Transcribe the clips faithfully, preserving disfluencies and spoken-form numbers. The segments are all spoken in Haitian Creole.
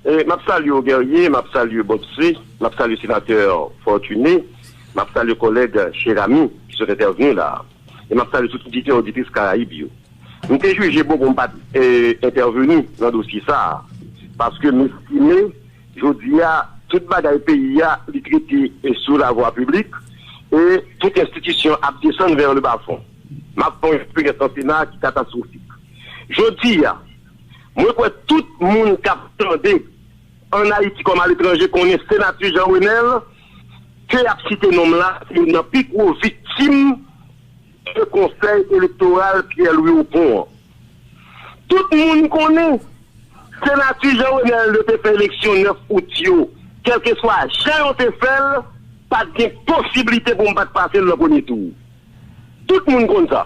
E m ap salye w, Guerrier, m ap salye Bobsy, m ap salye senatè Fortuné, m ap salye kòlèg Cheramy ki sot entèvni la, e m ap salye tout oditè oditris Karayib yo. M te jije bon pou m pa t, e, entèvni nan dosye sa a, paske m estime, jodi a, tout bagay peyi a, li trete, e, sou lavwa piblik, e tout enstitisyon ap desann vè le bafon. M ap fè yon eksperyans nan Sena ki katastwofik. Jodi a, mwen kwè tout moun k ap tande ann Ayiti kòm aletranje konnen Senatè Jean Renel, ke y ap site non m la, se youn nan pi gwo viktim de konsèy elektoral Pierre Louis Opont an. Tout moun konnen Senatè Jean Renel yo te fè eleksyon nèf out yo, kèlkeswa jan yo te fè l, pa t gen posiblite pou m pa t pase l nan premye tou. Tout moun konn sa.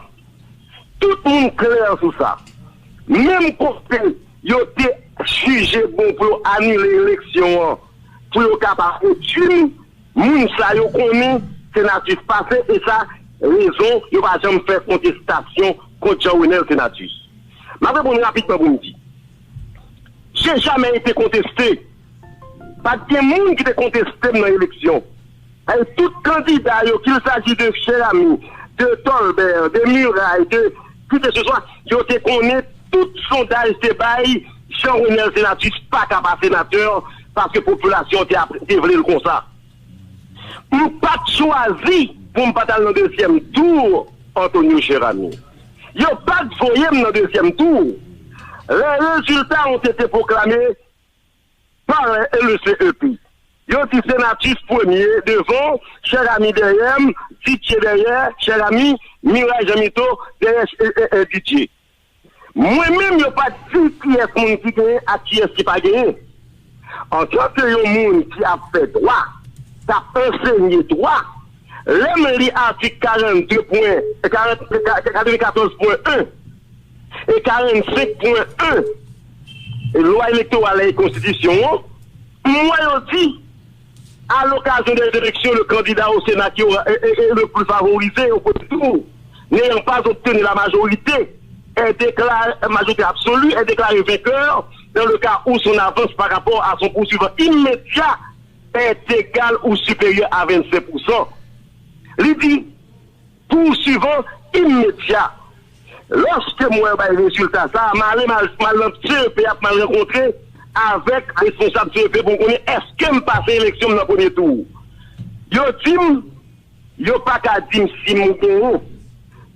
Tout moun klè sou sa. Menm kote yo te jije bon pou yo anile eleksyon an, pou yo ka pa redui m, moun sa yo konnen Senatè pase, e sa rezon yo pa janm fè kontestasyon kont Jean Renel Senatè. M ap reponn rapidman pou m di, j'ai jamais été contesté. Pa t gen moun ki te konteste m nan eleksyon. E tout kandida yo, qu'il s'agisse de Cheramy, de Tolbert, de Muraille, de qui que ce soit, yo te konnen tout sondaj te bay Jean Renel Senatè pa ka pa senatè, paske popilasyon te, ap- te vle l konsa. M pa t chwazi pou m pa t al nan dezyèm tou Antonio Cheramy. Yo pa t voye m nan dezyèm tou. Les résultats ont été proclamés par le C E P. Yo di Senatè premye devan, Cheramy dèyè m, Didier dèyè, Cheramy, Muraille Jean Mito dèyè, e, e, e, Didier. Mwen menm, yo pa t di kiyès moun ki genyen ak kiyès ki pa genyen. Antanke yon moun ki ap fè dwa, k ap ansenye dwa, lè m li atik karannde pwen, karant, katrevenkatòz pwen en e karannsenk pwen en lwa elektoral la e konstitisyon an, m wè yo di, à l'occasion des élections, le candidat au Sénat qui aura, est, est- est le plus favorisé au premier tour, n'ayant pas obtenu la majorité, est déclaré, majorité absolue, est déclaré vainqueur dans le cas où son avance par rapport à son poursuivant immédiat est égale ou supérieure à vingt-cinq pour cent. Li di, poursuivant immédiat. Lòske m wè yo bay rezilta sa a, m ale m al, m al nan C E P ap m al rankontre avèk responsab C E P pou m konnen èske m pase eleksyon m nan premye tou. Yo di m, yo pa ka di m si m genyen,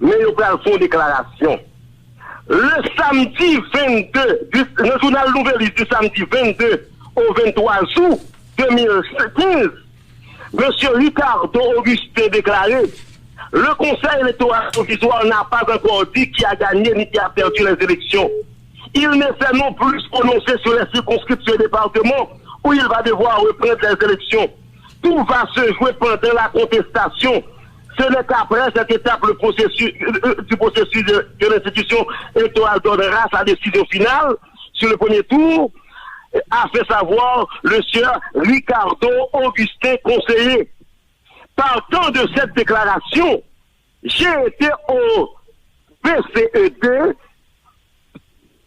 men yo pral fè yon deklarasyon. Le samedi vingt-deux, du- nan jounal Nouvèlis di samdi vennde o venntwa out de mil kenz, Mesye Ricardo Augustin deklare, le Conseil électoral provisoire n'a pas encore dit qui a gagné ni qui a perdu les élections. Il ne s'est non plus prononcé sur les circonscriptions et départements où il va devoir reprendre les élections. Tout va se jouer pendant la contestation. Ce n'est qu'après cette étape le processus, euh, euh, du processus de, que l'institution électorale donnera sa décision finale sur le premier tour, a fait savoir le sieur Ricardo Augustin, conseiller. Partant de cette déclaration, j'ai été au B C E D,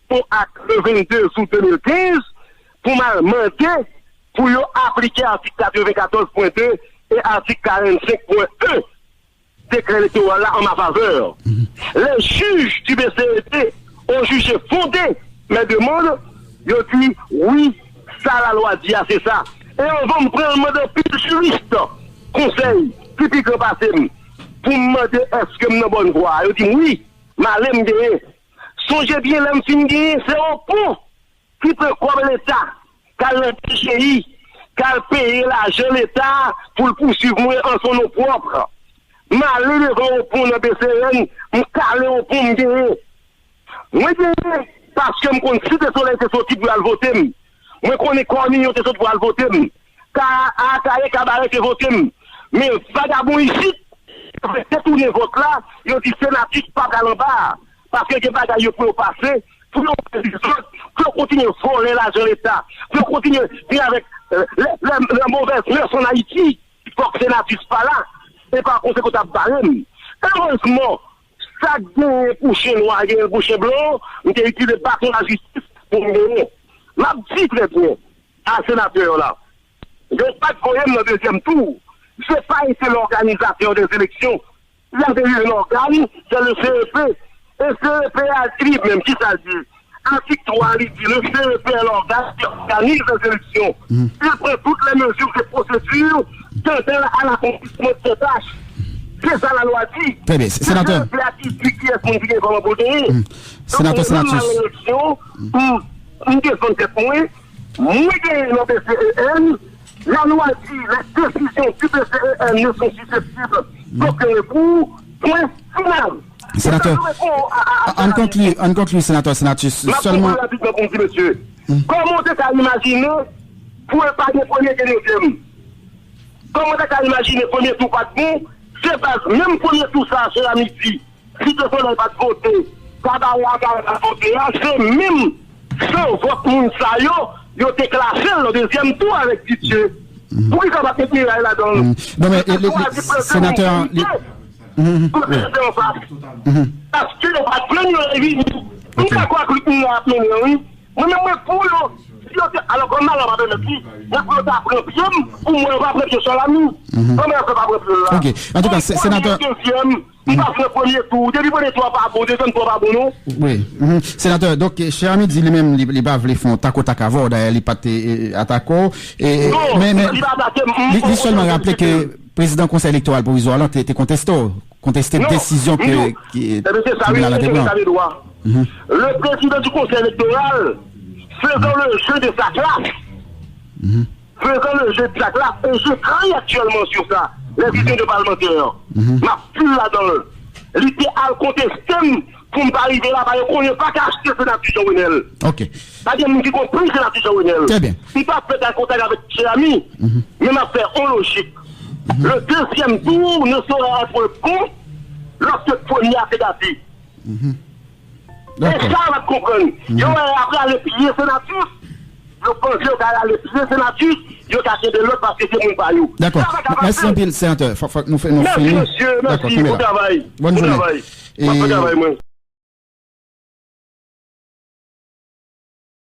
pou ak le vennde out de mil kenz, pou m al mande pou yo aplike atik katrevenkatòz pwen de e atik karannsenk pwen en dekrè elektoral la an ma favè. Les juges du B C E D ont jugé fondé mes demandes. Yo di, wi, sa lalwa di a, se sa. E anvan m pran l, m mande anpil jiris konsèy ki pi gran pase m pou m mande èske m nan bòn vwa a. Yo di m wi, m ale, m genyen. Sonje byen, lè m fin genyen, se Opon ki pran kòb Leta, k al nan D G I, k al peye lajan Leta pou l pouswiv mwen an son non pwòp. M ale devan Opon nan B C N, m kale Opon, m genyen. Mwen genyen, paske m konn Site Solèy te soti pou y al vote m. Mwen konnen Kòmilyon te soti pou al vote m. Ka, Akayè, Kabarè te vote m. Men vagabon isit, yo vle detounen vòt la, yo di Senatè pa pral anba a, paske gen bagay yo pou yo pase, pou yo wè lizòt, pou yo kontinye vòlè lajan Leta, pou yo kontinye vin avèk, euh, les, les, les mauvaises mœurs en Haïti. Fòk Senatè pa la, e pa konsekan yo t ap bare m. Erezman, sa k genyen pou chen nwa genyen l pou chen blan, m te itilize baton lajistis pou m genyen. M ap di trè byen, a senatè yo la. Yo pa t voye m nan dezyèm tou. Je pa été l'organisateur des élections. Il y avait eu un organe, c'est le C E P. E C E P a di li menm, ki sa l di? Atik twa, li di, le C E P est l'organe qui organise les élections. Il prend toutes les mesures et procédures tendant à l'accomplissement de ses tâches. Se sa lalwa di. Trè byen. Se senatè. C E P a ki di kiyès moun ki gen kòman pou l genyen. Donk, senatè mwen menm, Senatus, nan eleksyon, m, m defann tèt mwen, mwen genyen nan B C E N, lalwa di, les décisions du B C E N ne sont susceptibles d'aucun recours, point final. Senatè, an konkli, an konkli, senatè Senatus, sèlman. M ap konkli rapidman pou m di, mesye, kòman w te ka imajine pou e pa gen premye, gen dezyèm? Kòman w te ka imajine premye tou pa t bon? Se baz menm premye tou sa, se la midi. Si te Solèy pa t vote, Kabarè a Kabarè pa t vote a, se menm san vòt moun sa yo, yo te klase l nan dezyèm tou avèk Didier. Poukisa pa t met Miray ladan l? Non, men, e, le, le, senatè, li, pou prezante anfas. Paske yo pa t vle yo revini. M dakò ak Luc Miray ap mennen, wi. Mwen menm, mwen pou yo. Si yo te, alò, kòm malè pa pèmèt li, mwen pou yo ta pran pye m, pou mwen yo pa pran pye Salami. Kòman yo fè pa pran pye l la? Ok. Antouka, senatè, dezyèm, m pa fè premye tou. Depi premye tou a pa bon, dezyèm tou a pa bon, non. Wi. Senatè, donk, chè Midi, li menm, li, li pa vle fè yon takotak avè w. Dayè, li pa te, e, atake w. E, non, men, men, li pa atake m, li, li sèlman raple ke prezidan Konsèy Elektoral Pwovizwa lan te, te konteste w, konteste desizyon ke, ke tribinal la te pran. Le président du Conseil électoral faisant le jeu de sa classe, faisant le jeu de sa classe, et j'écris actuellement sur ça, les visions de parlementaires, m ap pil ladan l. Li te al konteste m pou m pa rive la, pa yo konnen pa ka achte senatè Jean Renel. Ok. Pa gen moun ki konprann senatè Jean Renel. Trè byen. Li pa fè kontak avèk Jeremy, men m ap fè yon lojik. Le deuxième tour ne saurait être bon lorsque le premier a fait tapis. E sa w ap konprann. Yo wè apre ale piye Senatus, yo panse yo ka ale piye Senatus, yo ka kenbe lòt paske se moun pa yo. Dakò. Mèsi anpil, senatè. Fòk, fòk nou fè, nou fini. Mèsi, mesye. Dakò, mèsi. Bon travay. Bòn jounen. Bon travay. M ap fè travay mwen.